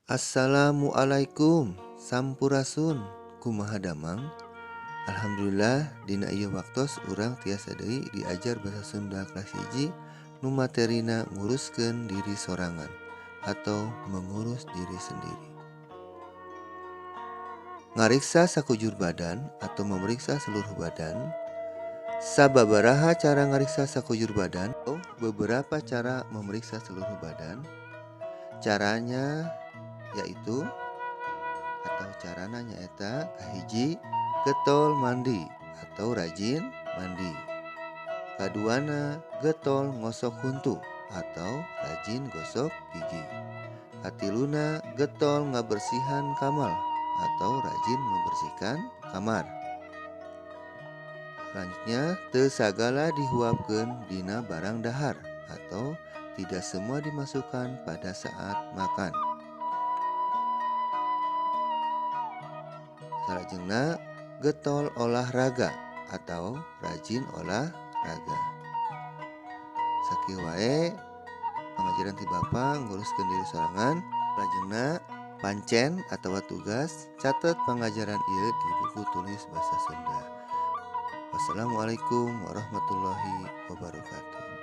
Assalamualaikum, sampurasun, kumaha damang? Alhamdulillah dina ieu waktos urang tiasa deui diajar basa Sunda kelas 1 nu materina nguruskeun diri sorangan atau mengurus diri sendiri. Ngariksa sakujur badan atau memeriksa seluruh badan. Sababaraha cara ngariksa sakujur badan atau beberapa cara memeriksa seluruh badan. Caranya yaitu atau carana nyaeta kahiji getol mandi atau rajin mandi. Kaduana getol ngosok huntu atau rajin gosok gigi. Katiluna getol ngabersihan kamar atau rajin membersihkan kamar. Selanjutnya, teu sagala dihuapkeun dina barang dahar atau tidak semua dimasukkan pada saat makan. Salajengna getol olahraga atau rajin olahraga. Sakieu wae pangajaran ti Bapa nguruskeun diri sorangan. Salajengna pancen atawa tugas catet pangajaran ieu di buku tulis bahasa Sunda. Wassalamualaikum warahmatullahi wabarakatuh.